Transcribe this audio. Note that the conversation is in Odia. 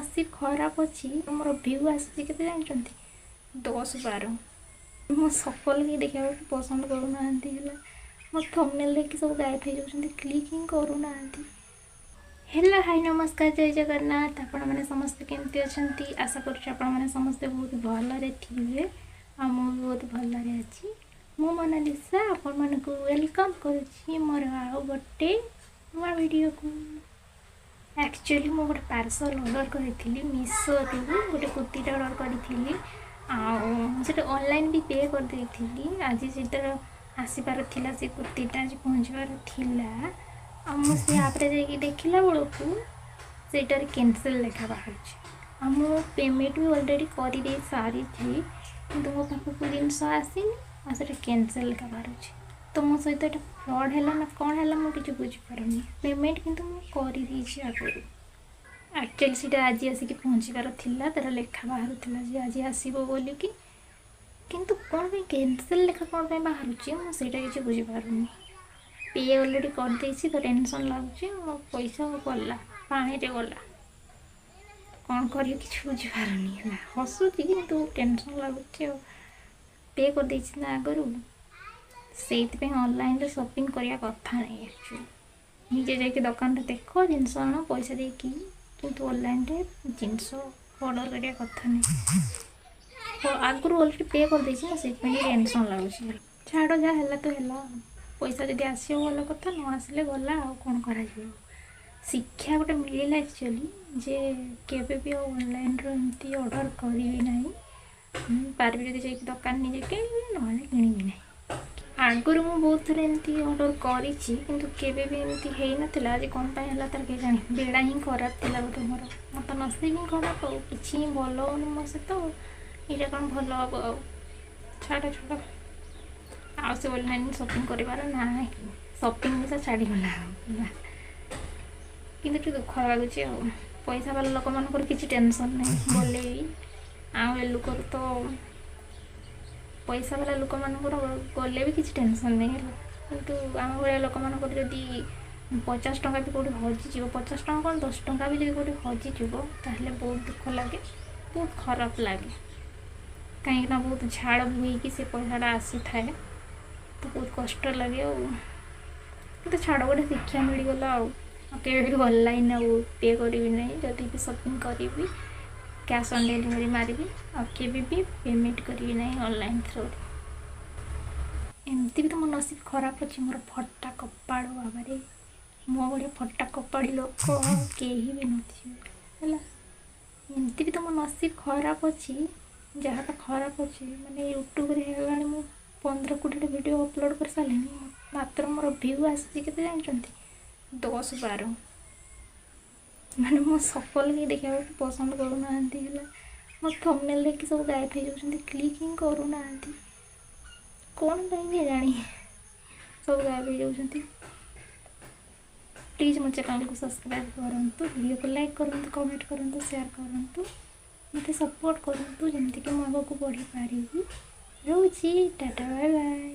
ନସିବ ଖରାପ ଅଛି। ମୋର ଭ୍ୟୁ ଆସୁଛି କେତେ ଜାଣିଛନ୍ତି? 10-12। ମୋ ସକଲ କେହି ଦେଖିବାକୁ ପସନ୍ଦ କରୁନାହାନ୍ତି ହେଲା। ମୋ ଥମ୍ବନେଲ୍ ଦେଖି ସବୁ ଗାୟବ ହେଇଯାଉଛନ୍ତି, କ୍ଲିକ୍ ହିଁ କରୁନାହାନ୍ତି ହେଲା। ହାଇ, ନମସ୍କାର, ଜୟ ଜଗନ୍ନାଥ। ଆପଣମାନେ ସମସ୍ତେ କେମିତି ଅଛନ୍ତି? ଆଶା କରୁଛି ଆପଣମାନେ ସମସ୍ତେ ବହୁତ ଭଲରେ ଥିବେ ଆଉ ମୁଁ ବି ବହୁତ ଭଲରେ ଅଛି। ମୁଁ ମୋନାଲିସା ଆପଣମାନଙ୍କୁ welcome କରୁଛି ମୋର ଆଉ ଗୋଟେ ନୂଆ ଭିଡ଼ିଓକୁ। ଆକ୍ଚୁଆଲି ମୁଁ ଗୋଟେ ପାର୍ସଲ୍ ଅର୍ଡ଼ର କରିଥିଲି ମିଶୋରୁ, ଗୋଟେ କୁର୍ତ୍ତୀଟା ଅର୍ଡ଼ର କରିଥିଲି ଆଉ ସେଟା ଅନଲାଇନ୍ ବି ପେ କରିଦେଇଥିଲି। ଆଜି ସେଇଟା ଆସିବାର ଥିଲା, ସେ କୁର୍ତ୍ତୀଟା ଆଜି ପହଞ୍ଚିବାର ଥିଲା। ଆଉ ମୁଁ ସେ ଆପ୍ରେ ଯାଇକି ଦେଖିଲା ବେଳକୁ ସେଇଟାରେ କ୍ୟାନସେଲ୍ ଲେଖା ବାହାରୁଛି। ଆଉ ମୁଁ ପେମେଣ୍ଟ ବି ଅଲରେଡ଼ି କରିଦେଇ ସାରିଛି, କିନ୍ତୁ ମୋ ପାଖକୁ ଜିନିଷ ଆସିନି ଆଉ ସେଇଟା କ୍ୟାନସେଲ୍ ଲେଖା ବାହାରୁଛି। ତ ମୋ ସହିତ ଏଇଟା ଫ୍ରଡ଼୍ ହେଲା ନା କ'ଣ ହେଲା, ମୁଁ କିଛି ବୁଝିପାରୁନି। ପେମେଣ୍ଟ କିନ୍ତୁ ମୁଁ କରିଦେଇଛି ଆଗରୁ। ଆକ୍ଚୁଆଲି ସେଇଟା ଆଜି ଆସିକି ପହଞ୍ଚିବାର ଥିଲା, ତା'ର ଲେଖା ବାହାରୁଥିଲା ଯେ ଆଜି ଆସିବ ବୋଲିକି। କିନ୍ତୁ କ'ଣ ପାଇଁ କ୍ୟାନସେଲ୍ ଲେଖା କ'ଣ ପାଇଁ ବାହାରୁଛି, ମୁଁ ସେଇଟା କିଛି ବୁଝିପାରୁନି। ପେ ଅଲରେଡ଼ି କରିଦେଇଛି ତ ଟେନସନ୍ ଲାଗୁଛି। ମୋ ପଇସା ଗଲା, ପାଣିରେ ଗଲା। କ'ଣ କରିବି କିଛି ବୁଝିପାରୁନି ହେଲା। ହସୁଛି କିନ୍ତୁ ଟେନସନ୍ ଲାଗୁଛି। ଆଉ ପେ କରିଦେଇଛି ନା ଆଗରୁ, ସେଇଥିପାଇଁ ଅନଲାଇନ୍ରେ ସପିଂ କରିବା କଥା ନାହିଁ। ଆକ୍ଚୁଆଲି ନିଜେ ଯାଇକି ଦୋକାନରେ ଦେଖ, ଜିନିଷ ଆଣ ପଇସା ଦେଇକି, କିନ୍ତୁ ଅନଲାଇନ୍ରେ ଜିନିଷ ଅର୍ଡ଼ର କରିବା କଥା ନାହିଁ। ଆଗରୁ ଅଲରେଡ଼ି ପେ କରିଦେଇଛି ନା, ସେଇଥିପାଇଁ ଟିକେ ଟେନସନ୍ ଲାଗୁଛି। ଛାଡ଼, ଯାହା ହେଲା ତ ହେଲା। ପଇସା ଯଦି ଆସିବ ଭଲ କଥା, ନ ଆସିଲେ ଗଲା, ଆଉ କ'ଣ କରାଯିବ? ଶିକ୍ଷା ଗୋଟେ ମିଳିଲା ଆକ୍ଚୁଆଲି ଯେ କେବେ ବି ଆଉ ଅନଲାଇନ୍ରୁ ଏମିତି ଅର୍ଡ଼ର କରିବି ନାହିଁ। ପାରିବି ଯଦି ଯାଇକି ଦୋକାନ ନିଜେ କିଣିବି, ନହେଲେ କିଣିବି ନାହିଁ। ଆଗରୁ ମୁଁ ବହୁତ ଥର ଏମିତି ଅର୍ଡ଼ର କରିଛି, କିନ୍ତୁ କେବେ ବି ଏମିତି ହେଇନଥିଲା। ଆଜି କ'ଣ ପାଇଁ ହେଲା ତାର କେଜାଣି। ବେଳା ହିଁ ଖରାପ ଥିଲା ବୋଧେ ମୋର। ମୋର ତ ନସିବ ହିଁ ଖରାପ, ଆଉ କିଛି ହିଁ ଭଲ ହେଉନି ମୋ ସହିତ। ଏଇଟା କ'ଣ ଭଲ ହେବ ଆଉ? ଛାଡ଼ ଛାଡ଼, ଆଉ ସେ ଅନଲାଇନ୍ ସପିଂ କରିବାର ନାହିଁ। ସପିଂ ନିଶା ଛାଡ଼ିଗଲା ଆଉ ହେଲା। କିନ୍ତୁ ଟିକେ ଦୁଃଖ ଲାଗୁଛି। ଆଉ ପଇସା ବାଲା ଲୋକମାନଙ୍କର କିଛି ଟେନସନ୍ ନାହିଁ ଗଲେ ବି। ଆଉ ଏ ଲୋକର ତ ପଇସା ବାଲା ଲୋକମାନଙ୍କର ଗଲେ ବି କିଛି ଟେନସନ୍ ନାହିଁ ହେଲା। କିନ୍ତୁ ଆମ ଭଳିଆ ଲୋକମାନଙ୍କର ଯଦି 50 ଟଙ୍କା ବି କେଉଁଠି ହଜିଯିବ, 50 ଟଙ୍କା କ'ଣ, 10 ଟଙ୍କା ବି ଯଦି କେଉଁଠି ହଜିଯିବ, ତାହେଲେ ବହୁତ ଦୁଃଖ ଲାଗେ, ବହୁତ ଖରାପ ଲାଗେ। କାହିଁକିନା ବହୁତ ଝାଳ ବୋହିକି ସେ ପଇସାଟା ଆସିଥାଏ, ତ ବହୁତ କଷ୍ଟ ଲାଗେ। ଆଉ କିନ୍ତୁ ଛାଡ଼, ଗୋଟେ ଶିକ୍ଷା ମିଳିଗଲା। ଆଉ କେବେ ବି ଅନଲାଇନ୍ ଆଉ ପେ କରିବି ନାହିଁ। ଯଦି ବି ସପିଂ କରିବି, କ୍ୟାସ୍ ଅନ୍ ଡେଲିଭରି ମାରିବି। ଆଉ କେବେ ବି ପେମେଣ୍ଟ କରିବି ନାହିଁ ଅନଲାଇନ୍ ଥ୍ରୋରେ। ଏମିତି ବି ତ ମୋ ନସିବ ଖରାପ ଅଛି, ମୋର ଫଟା କପାଳ। ବାବାରେ, ମୋ ଭଳିଆ ଫଟା କପାଳି ଲୋକ କେହି ବି ନଥିବେ ହେଲା। ଏମିତି ବି ତ ମୋ ନସିବ ଖରାପ ଅଛି, ଯାହା ତ ଖରାପ ଅଛି। ମାନେ ୟୁଟ୍ୟୁବରେ ହେଇଗଲାଣି, ମୁଁ 15-20ଟା ଭିଡ଼ିଓ ଅପଲୋଡ଼ କରିସାରିଲିଣି, ମାତ୍ର ମୋର ଭ୍ୟୁ ଆସୁଛି କେତେ ଜାଣିଛନ୍ତି? 10-12। ମାନେ ମୋ ସକଲ କେହି ଦେଖିବାକୁ ପସନ୍ଦ କରୁନାହାନ୍ତି ହେଲା। ମୋ ଥମ୍ବନେଲ୍ ଦେଖି ସବୁ ଗାୟବ ହେଇଯାଉଛନ୍ତି, କ୍ଲିକ୍ ହିଁ କରୁନାହାନ୍ତି। କ'ଣ ପାଇଁ କେଜାଣି ସବୁ ଗାୟବ ହେଇଯାଉଛନ୍ତି। ପ୍ଲିଜ୍ ମୋ ଚ୍ୟାନେଲକୁ ସବସ୍କ୍ରାଇବ୍ କରନ୍ତୁ, ଭିଡ଼ିଓକୁ ଲାଇକ୍ କରନ୍ତୁ, କମେଣ୍ଟ କରନ୍ତୁ, ସେୟାର କରନ୍ତୁ, ମୋତେ ସପୋର୍ଟ କରନ୍ତୁ, ଯେମିତିକି ମୁଁ ଆଗକୁ ବଢ଼ିପାରିବି। ରହୁଛି, ଟାଟା, ବାଏ ବାଏ।